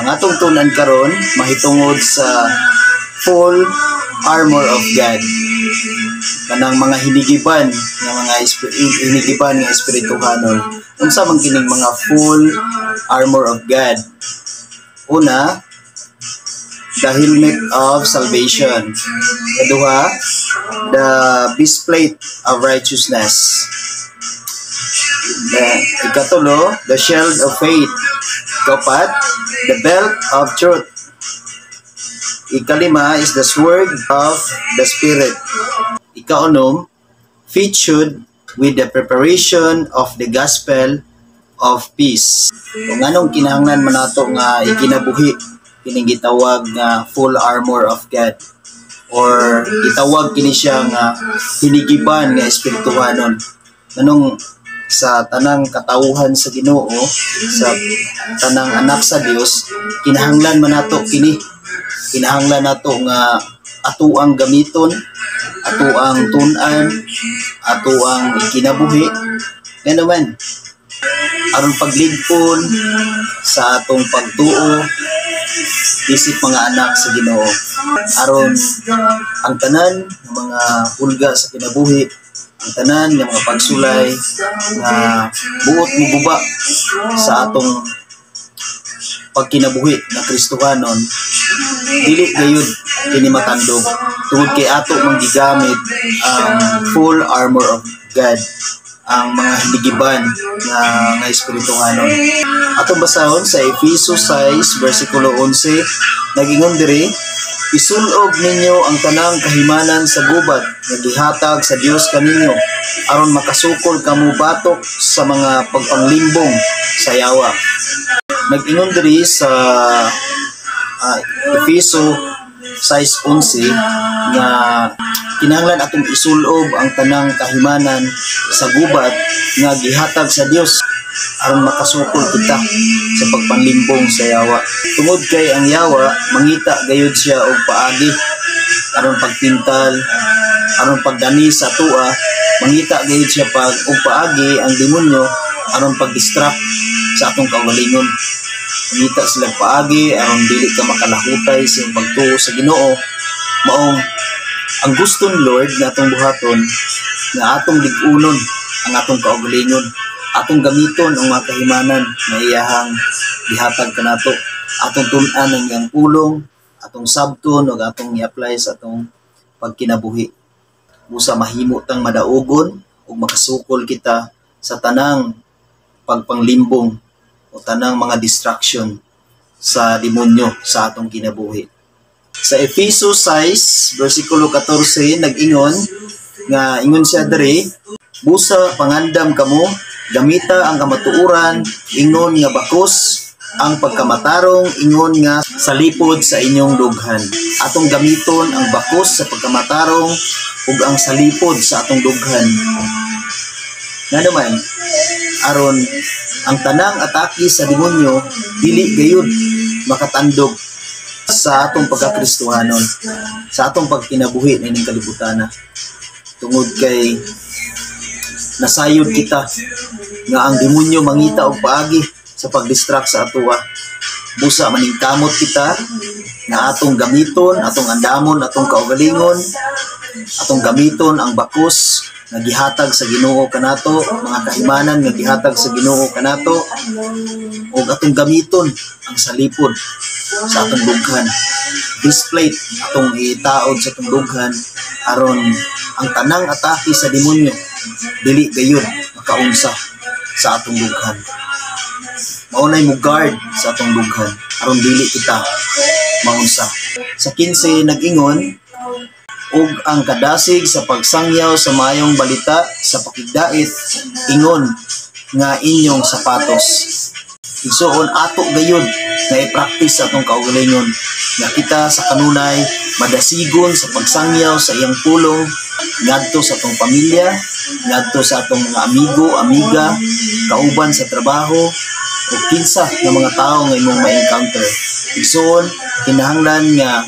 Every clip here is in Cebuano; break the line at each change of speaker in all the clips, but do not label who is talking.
Ang atong tun-an karon mahitungod sa full armor of God. Kanang mga hinigiban nga mga hinigiban nga espirituhanon. Unsa man kining mga full armor of God? Una, the helmet of salvation. Kaduha, the breastplate of righteousness. Ikatulo, the shield of faith. Ikapat, the belt of truth. Ikalima is the sword of the Spirit. Ikaunom, featured with the preparation of the gospel of peace. Kung anong kinahanglan man nato nga ikinabuhi kining gitawag nga full armor of God or gitawag kini siya nga hinigiban nga espirituhanon. Anong sa tanang katawhan sa Ginoo, sa tanang anak sa Dios, kinahanglan man nato kini. Kinahanglan nato nga atuang gamiton, atuang tun-an, atuang ikinabuhi. Ngano man aron pagligpon sa atong pagtuo isip mga anak sa Ginoo, aron ang tanan ng mga hulga sa kinabuhi, ang tanan ng mga pagsulay nga buot muguba sa atong pagkinabuhi na Kristohanon, dili gayud kini matandog tungod kay ato mang gigamit ang full armor of God, ang mga hinigiban nga nga espirituhanon. Atong basahon sa Efeso 6 versikulo 11, nagingon diri, "Isulob ninyo ang tanang kahimanan sa gubat nga gihatag sa Dios kaninyo aron makasukol kamo batok sa mga pagpanglimbong sa yawa." Nag-ingon diri sa Efeso 6:11 nga kinahanglan atong isulob ang tanang kahimanan sa gubat nga gihatag sa Dios aron makasukol kita sa pagpanglimbong sa yawa. Tungod kay ang yawa mangita gayud siya og paagi aron pagpintal, aron pagdani sa atoa, mangita gayud siya pag og paagi ang demonyo aron pag-distract sa atong kaugalingon. Mangita sila paagi aron dili ka makalahutay sa iyong pagtuo sa Ginoo. Maong ang gusto ni Lord nga atong buhaton nga atong lig-unon ang atong kaugalingon, atong gamiton ang mga kahimanan nga iyahang gihatag kanato, atong tun-an ang iyang pulong, atong sabton ug atong i-apply sa atong pagkinabuhi. Busa mahimo tang madaugon ug makasukol kita sa tanang pagpanglimbong o tanang mga distraction sa demonyo sa atong kinabuhi. Sa Efeso 6 versikulo 14 nag-ingon nga ingon siya diri, "Busa pangandam kamo, gamita ang kamatuoran ingon nga bakos, ang pagkamatarong ingon nga salipod sa inyong dughan." Atong gamiton ang bakos sa pagkamatarong ug ang salipod sa atong dughan. Nga naman, aron ang tanang atake sa demonyo dili gayud makatandog sa atong pagkakristohanon, sa atong pagkinabuhi niining kalibutan. Tungod kay nasayod kita nga ang demonyo mangita og paagi sa pagdistract sa atoa. Busa maningkamot kita nga atong gamiton, atong andamon, atong kaugalingon, atong gamiton ang bakos nga gihatag sa Ginoo kanato, mga kahimanan nga gihatag sa Ginoo kanato, ug atong gamiton ang salipod sa atong dughan. Breastplate atong itaod sa atong dughan aron ang tanang atake sa demonyo dili gayud makaunsa sa atong dughan. Mao nay mo guard sa atong dughan aron dili kita maunsa. Sa 15 nag-ingon, "Ug ang kadasig sa pagsangyaw sa maayong balita sa pakigdait ingon nga inyong sapatos." Igsuon, ato gayud nga i-practice sa atong kaugalingon nga kita sa kanunay madasigon sa pagsangyaw sa iyang pulong ngadto sa atong pamilya, ngadto sa atong mga amigo, amiga, kauban sa trabaho o kinsa nga mga tawo nga imong ma-encounter. Igsuon, kinahanglan nga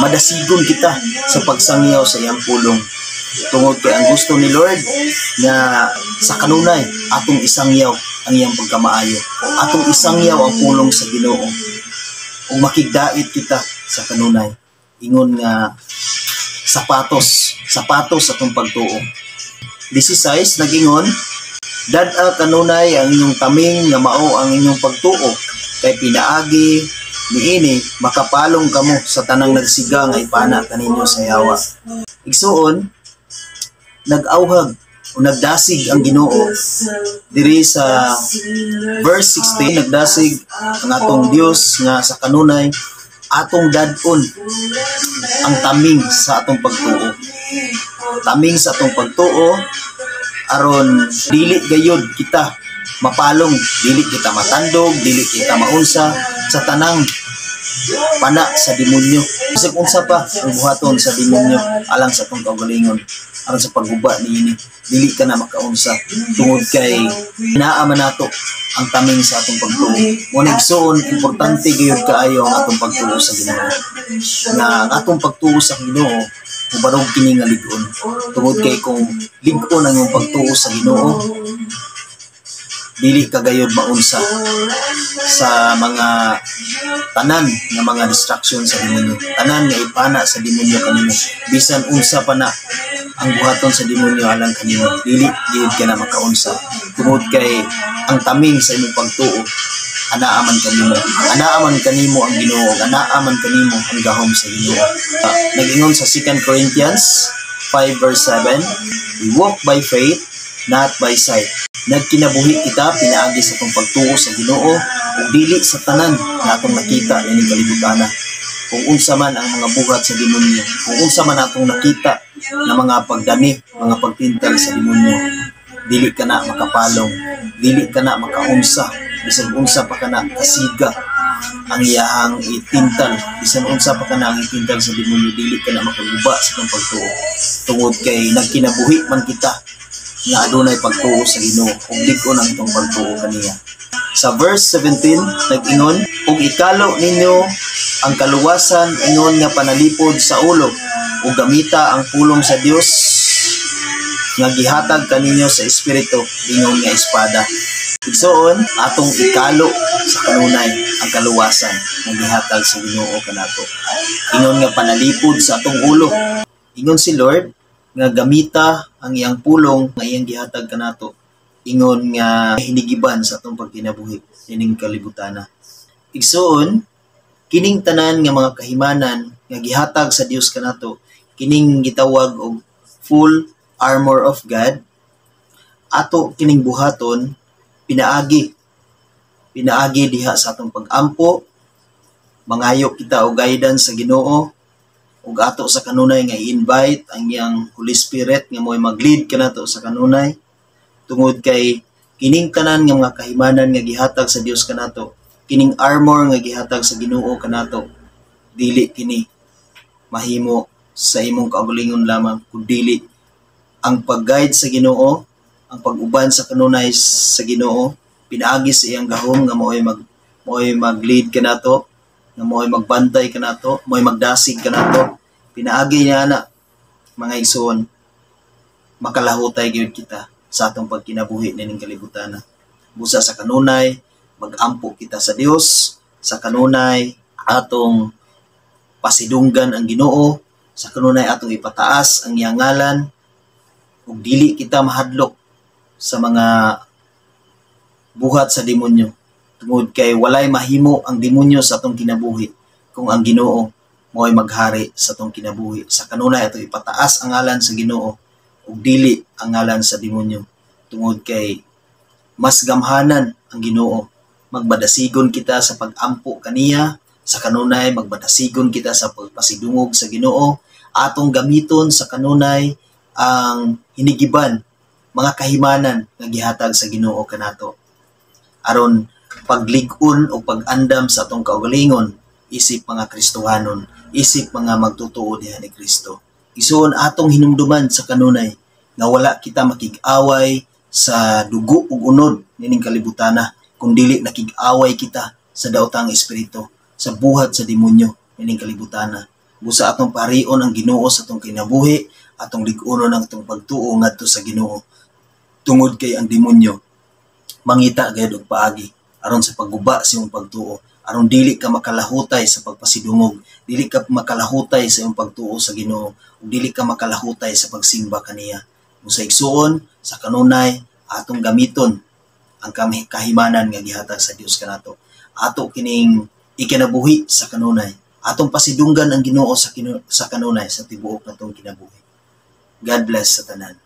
madasigon kita sa pagsangyaw sa iyang pulong. Tungod kay ang gusto ni Lord nga sa kanunay atong isangyaw ang iyang pagkamaayo. Atong isangyaw ang pulong sa Ginoo ug makigdait kita sa kanunay ingon nga sapatos, sapatos atong pagtuo. 16, nagingon, "Dad-a kanunay ang inyong taming nga mao ang inyong pagtuo, kay pinaagi niini makapalong kamo sa tanang nagsiga nga ipana kaninyo sa yawa." Igsuon, nag-awhag o nagdasig ang Ginoo diri sa verse 16. Nagdasig ang atong Dios nga sa kanunay atong dad-on ang taming sa atong pagtuo, taming sa atong pagtuo, aron dili gayud kita mapalong, dili kita matandog, dili kita maunsa sa tanang pana sa demonyo, bisag unsa pa ang buhaton sa demonyo alang sa atong kaugalingon, aron sa pagguba niini. Dili ka na makaunsa tungod kay naa man nato ang taming sa atong pagtuo. Mo igsuon, importante gayud kaayo ang atong pagtuo sa Ginoo, nga ang atong pagtuo sa Ginoo mubarog kini nga lig-on, tungod kay kung lig-on ang imong pagtuo sa Ginoo, dili ka gayud maunsa sa mga tanan nga mga distraction sa demonyo, tanan nga ipana sa demonyo kanimo. Bisan unsa pa na ang buhaton sa demonyo alang kanimo, dili gayud ka na makaunsa tungod kay ang taming sa imong pagtuo anaa man kanimo, anaa man kanimo ang Ginoo, anaa man kanimo ang gahom sa Ginoo. Nag-ingon sa 2 Corinthians 5 verse 7, "We walk by faith, not by sight." Nagkinabuhi kita pinaagi sa atong pagtuo sa Ginoo ug dili sa tanan nga atong nakita nining kalibutana. Kung unsa man ang mga buhat sa demonyo, kung unsa man atong nakita nga mga pagdani, mga pagtintal sa demonyo, dili ka na makapalong, dili ka na makaunsa, bisan unsa pa kana kasiga ang iyahang itintal, bisan unsa pa kana ang itintal sa demonyo, dili ka na makaguba sa atong pagtuo. Tungod kay nagkinabuhi man kita nga adunay pagtuo sa Ginoo ug lig-on ang itong pagtuo kaniya. Sa verse 17, nag-ingon, "Ug ikalo ninyo ang kaluwasan ingon nga panalipod sa ulo, ug gamita ang pulong sa Dios nga gihatag kaninyo sa Espiritu ingon nga espada." Igsoon, atong ikalo sa kanunay ang kaluwasan nga gihatag sa Ginoo kanato ingon nga panalipod sa atong ulo. Ingon si Lord nga gamita ang iyang pulong nga iyang gihatag kanato ingon nga hinigiban sa atong pagkinabuhi ining kalibutana. Igsoon, kining tanan nga mga kahimanan nga gihatag sa Dios kanato, kining gitawag og full armor of God, ato kining buhaton pinaagi diha sa atong pag-ampo, mangayo kita og guidance sa Ginoo ug ato sa kanunay nga i-invite ang iyang Holy Spirit nga mo'y mag-lead kanato sa kanunay, tungod kay kining tanan nga mga kahimanan nga gihatag sa Dios kanato, kining armor nga gihatag sa Ginoo kanato, dili kini mahimo sa imong kaugalingon lamang, kun dili ang pag-guide sa Ginoo, ang pag-uban sa kanunay sa Ginoo pinaagi sa iyang gahom nga mao'y mag-lead kanato, nga mao'y magbantay kanato, mao'y magdasig kanato. Pinaagi niya na, mga igsoon, makalahutay gyud kita sa atong pagkinabuhi nining kalibutan. Busa sa kanunay magampo kita sa Dios, sa kanunay atong pasidunggan ang Ginoo, sa kanunay atong ipataas ang iyang ngalan ug dili kita mahadlok sa mga buhat sa demonyo, tungod kay walay mahimo ang demonyo sa atong kinabuhi kung ang Ginoo mo'y maghari sa atong kinabuhi. Sa kanunay atong ipataas ang ngalan sa Ginoo ug dili ang ngalan sa demonyo, tungod kay mas gamhanan ang Ginoo. Magbadasigon kita sa pag-ampo kaniya, sa kanunay magbadasigon kita sa pagpasidungog sa Ginoo. Atong gamiton sa kanunay ang hinigiban, mga kahimanan nga gihatag sa Ginoo kanato aron paglig-on o pag-andam sa atong kaugalingon isip mga Kristohanon, isip mga magtutuo diha ni Kristo. Isuon, atong hinumduman sa kanunay nga wala kita makig-away sa dugo ug unod nining kalibutana, kung dili nakig-away kita sa daotang espiritu, sa buhat sa demonyo nining kalibutana. Busa atong parion ang Ginoo sa atong kinabuhi, atong lig-unon ang atong pagtuo ngadto sa Ginoo, tungod kay ang demonyo Mangita gayud og paagi aron sa pagguba sa imong pagtuo, aron dili ka makalahutay sa pagpasidungog, dili ka makalahutay sa imong pagtuo sa Ginoo, ug dili ka makalahutay sa pagsimba kaniya. Kung sa igsuon, sa kanunay, atong gamiton ang kahimanan nga gihatag sa Dios kanato. Ato kining ikinabuhi sa kanunay. Atong pasidunggan ang Ginoo sa kanunay sa tibuok natong kinabuhi. God bless sa tanan.